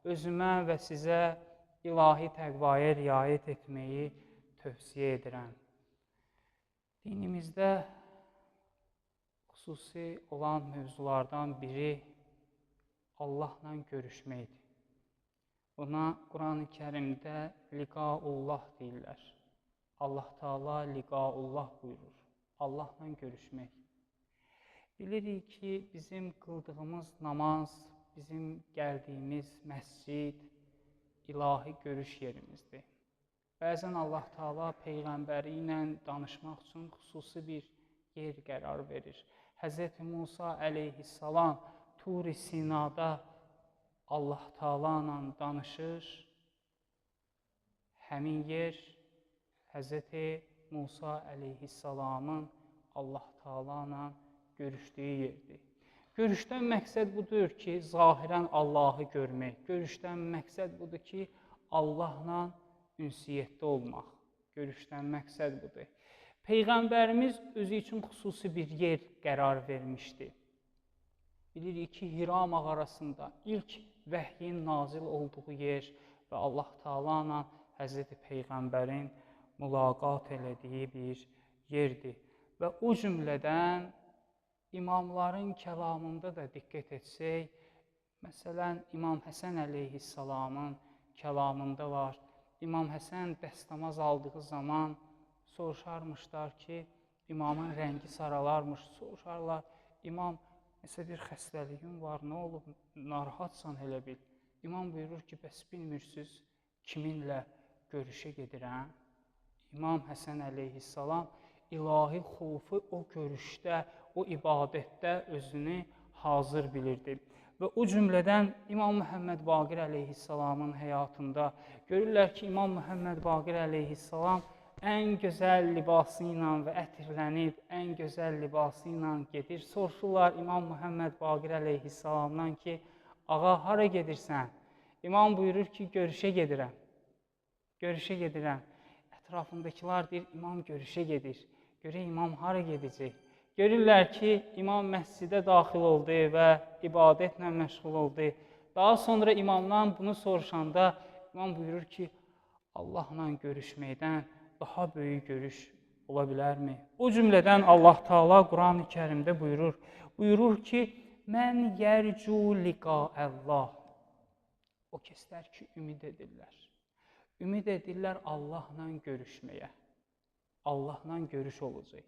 Özümə və sizə ilahi təqvaya riayət etməyi tövsiyə edirəm. Dinimizdə xüsusi olan mövzulardan biri Allahla görüşməkdir. Buna Quran-ı Kərimdə liqaullah deyirlər. Allah Teala liqaullah buyurur. Allahla görüşmək. Bilirik ki, bizim qıldığımız namaz, bizim gəldiyimiz məscid ilahi görüş yerimizdir. Bəzən Allah Teala peyğəmbəri ilə danışmaq üçün xüsusi bir yer qərar verir. Hz. Musa əleyhissalam Tur-i Sinada Allah Teala ilə danışır. Həmin yer Hz. Musa əleyhissalamın Allah Teala ilə görüşdüyü yerdir. Görüşdən məqsəd budur ki, zahirən Allahı görmək. Görüşdən məqsəd budur ki, Allahla ünsiyyətdə olmaq. Görüşdən məqsəd budur. Peyğəmbərimiz özü üçün xüsusi bir yer qərar vermişdi. Bilirik ki, Hira mağarasında ilk vəhyin nazil olduğu yer və Allah Teala ilə Həzrəti Peyğəmbərin mülaqat elədiyi bir yerdir. Və o cümlədən imamların kəlamında da diqqət etsək, məsələn, İmam Həsən əleyhissalamın kəlamında var. İmam Həsən dəstəmaz aldığı zaman soruşarmışlar ki, imamın rəngi saralarmış. Soruşarlar, imam, nəsə bir xəstəliyin var, nə olub, narahatsan elə bil. İmam buyurur ki, bəs bilmirsiniz kiminlə görüşə gedirəm? İmam Həsən əleyhissalam ilahi xofu o görüşdə, o ibadətdə özünü hazır bilirdi. Və o cümlədən İmam Məhəmməd Baqir əleyhissalamın həyatında görürlər ki, İmam Məhəmməd Baqir əleyhissalam ən gözəl libası ilə və ətirlənib, ən gözəl libası ilə gedir. Soruşurlar İmam Məhəmməd Baqir əleyhissalamdan ki, ağa, hara gedirsən? İmam buyurur ki, görüşə gedirəm. Görüşə gedirəm. Ətrafındakılar deyir, imam görüşə gedir. Görək imam hara gedəcək? Görürlər ki, imam məscidə daxil oldu və ibadətlə məşğul oldu. Daha sonra imamdan bunu soruşanda imam buyurur ki, Allahla görüşməkdən daha böyük görüş ola bilərmi? O cümlədən Allah Teala Quran-ı Kərimdə buyurur. Buyurur ki, mən yərcu liqaəllah. O kəslər ki, ümid edirlər. Ümid edirlər Allahla görüşməyə. Allahla görüş olacaq.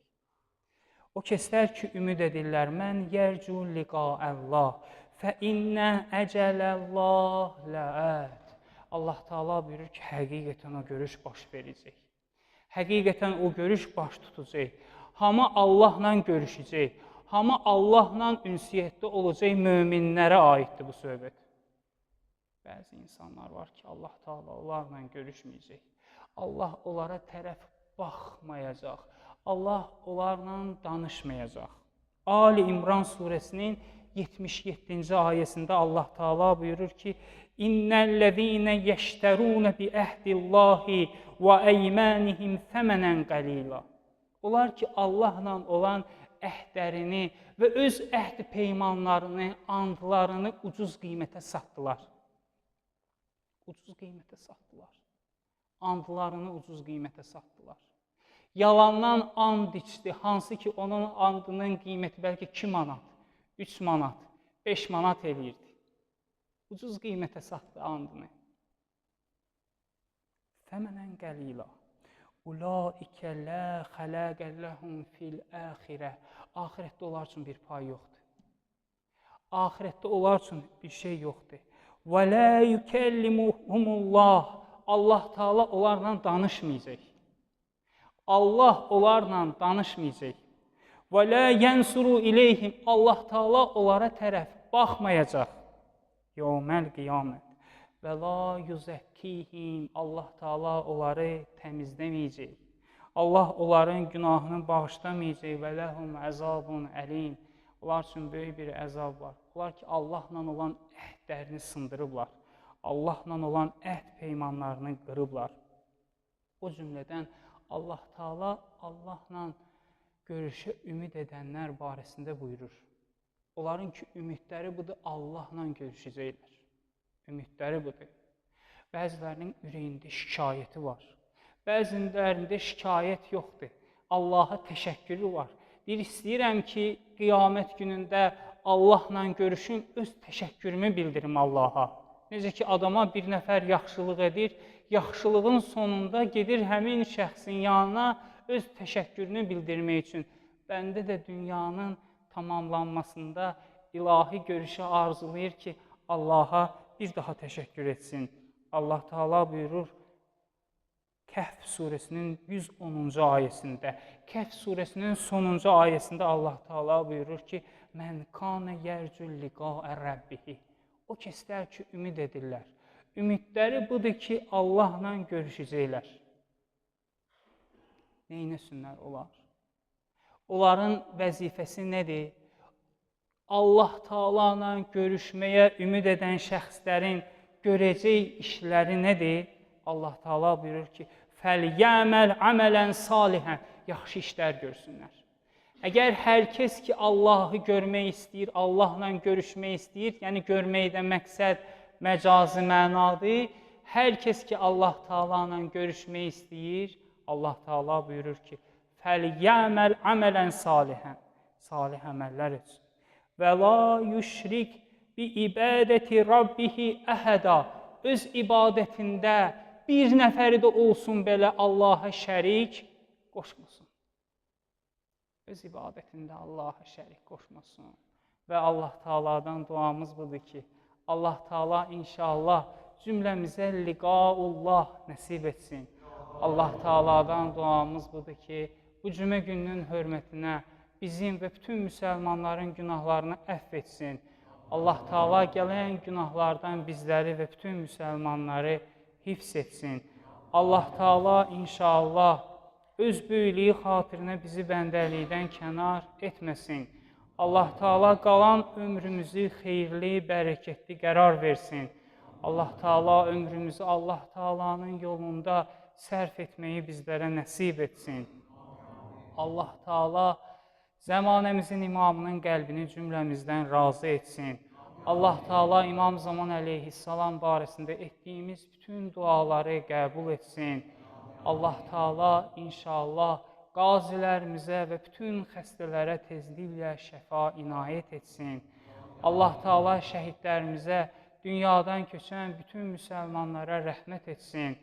O kəslər ki, ümid edirlər, mən yərcu liqaəllah, fə innə əcələllah ləət. Allah Teala buyurur ki, həqiqətən o görüş baş verəcək. Həqiqətən o görüş baş tutacaq. Hamı Allahla görüşəcək. Hamı Allahla ünsiyyətdə olacaq, möminlərə aiddir bu söhbət. Bəzi insanlar var ki, Allah Teala onlarla görüşməyəcək. Allah onlara tərəf baxmayacaq. Allah onlarla danışmayacaq. Ali İmran surəsinin 77-ci ayəsində Allah Teala buyurur ki, İnnellezîne yeşterûne bi ehdillahi və eymanihim səmənən qalila. Onlar ki, Allahla olan əhdlərini və öz əhd peymanlarını, andlarını ucuz qiymətə satdılar. Ucuz qiymətə satdılar. Andlarını ucuz qiymətə satdılar. Yalandan and içdi, hansı ki onun andının qiyməti bəlkə 2 manat, 3 manat, 5 manat eləyirdi. Ucuz qiymətə satdı andını. Fəmənən qəlila. Ulaikə lə xələqə ləhum fil əxirə. Axirətdə onlar üçün bir pay yoxdur. Axirətdə onlar üçün bir şey yoxdur. Və lə yükəllimuhumullah. Allah Teala onlarla danışmayacaq. Allah onlarla danışmayacaq. Və lə yənsuru ileyhim. Allah Teala onlara tərəf baxmayacaq. Yevməl qiyamət. Və la yüzəkkihim. Allah Teala onları təmizləməyəcək. Allah onların günahını bağışlamayacaq. Və ləhum əzabun əlim. Onlar üçün böyük bir əzab var. Onlar ki, Allahla olan əhdlərini sındırıblar. Allahla olan əhd peymanlarını qırıblar. O cümlədən Allah Teala Allahla görüşə ümid edənlər barəsində buyurur. Onların ki, ümidləri budur, Allahla görüşəcəklər. Ümidləri budur. Bəzilərinin ürəyində şikayəti var. Bəzilərində şikayət yoxdur. Allaha təşəkkürü var. Deyir, istəyirəm ki, qiyamət günündə Allahla görüşüm, öz təşəkkürümü bildirim Allaha. Necə ki, adama bir nəfər yaxşılıq edir, yaxşılığın sonunda gedir həmin şəxsin yanına öz təşəkkürünü bildirmək üçün. Bəndə də dünyanın tamamlanmasında ilahi görüşü arzulayır ki, Allaha bir daha təşəkkür etsin. Allah Teala buyurur Kəhf surəsinin 110-cu ayəsində, Kəhf surəsinin sonuncu ayəsində Allah Teala buyurur ki, Mən kana yərcü liqaə rəbbihi. O kəslər ki, ümid edirlər. Ümidləri budur ki, Allahla görüşəcəklər. Neynəsinlər olar? Onların vəzifəsi nədir? Allah Teala ilə görüşməyə ümid edən şəxslərin görəcək işləri nədir? Allah Teala buyurur ki, "Fəlyəməl əmələn salihən", yaxşı işlər görsünlər. Əgər hər kəs ki Allahı görmək istəyir, Allahla görüşmək istəyir, yəni görməkdən məqsəd məcazi mənadır. Hər kəs ki Allah Teala ilə görüşmək istəyir, Allah Teala buyurur ki, "Fəlyəməl əmələn salihən", salih əməllər etsin. Və la yüşrik bi ibadəti rabbihi əhəda. Öz ibadətində bir nəfəri də olsun belə Allaha şərik qoşmasın. Öz ibadətində Allaha şərik qoşmasın. Və Allah Taala'dan duamız budur ki, Allah Taala inşallah cümləmizə liqaullah nəsib etsin. Allah Taala'dan duamız budur ki, bu cümə gününün hörmətinə bizim və bütün müsəlmanların günahlarını əfv etsin. Allah Taala gələn günahlardan bizləri və bütün müsəlmanları hifz etsin. Allah Taala inşallah öz böyüklüyü xatirinə bizi bəndəlikdən kənar etməsin. Allah Taala qalan ömrümüzü xeyirli, bərəkətli qərar versin. Allah Taala ömrümüzü Allah Taala'nın yolunda sərf etməyi bizlərə nəsib etsin. Allah Taala zəmanəmizin imamının qəlbini cümləmizdən razı etsin. Allah Taala İmam Zaman əleyhissalam barəsində etdiyimiz bütün duaları qəbul etsin. Allah Taala inşallah qazilərimizə və bütün xəstələrə tezliklə şəfa inayət etsin. Allah Taala şəhidlərimizə, dünyadan köçən bütün müsəlmanlara rəhmət etsin.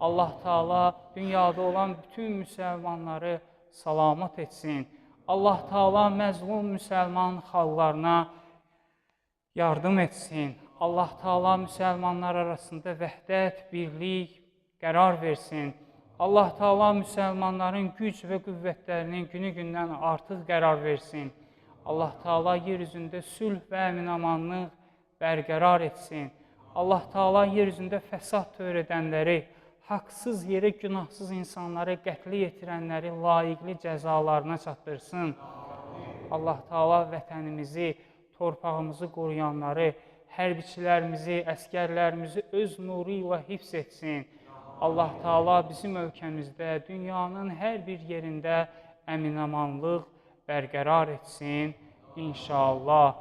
Allah Taala dünyada olan bütün müsəlmanları salamat etsin. Allah Taala məzlum müsəlman xalqlarına yardım etsin. Allah Taala müsəlmanlar arasında vəhdət, birlik qərar versin. Allah Taala müsəlmanların güc və qüvvətlərinin günü-gündən artıq qərar versin. Allah Taala yer üzündə sülh və əmin-amanlıq bərqərar etsin. Allah Taala yer üzündə fəsad törədənləri, haqsız yerə günahsız insanları qətlə yetirənləri layiqli cəzalarına çatdırsın. Allah Taala vətənimizi, torpağımızı qoruyanları, hərbiçilərimizi, əsgərlərimizi öz nuru ilə hifz etsin. Allah Taala bizim ölkəmizdə, dünyanın hər bir yerində əminamanlıq bərqərar etsin inşallah.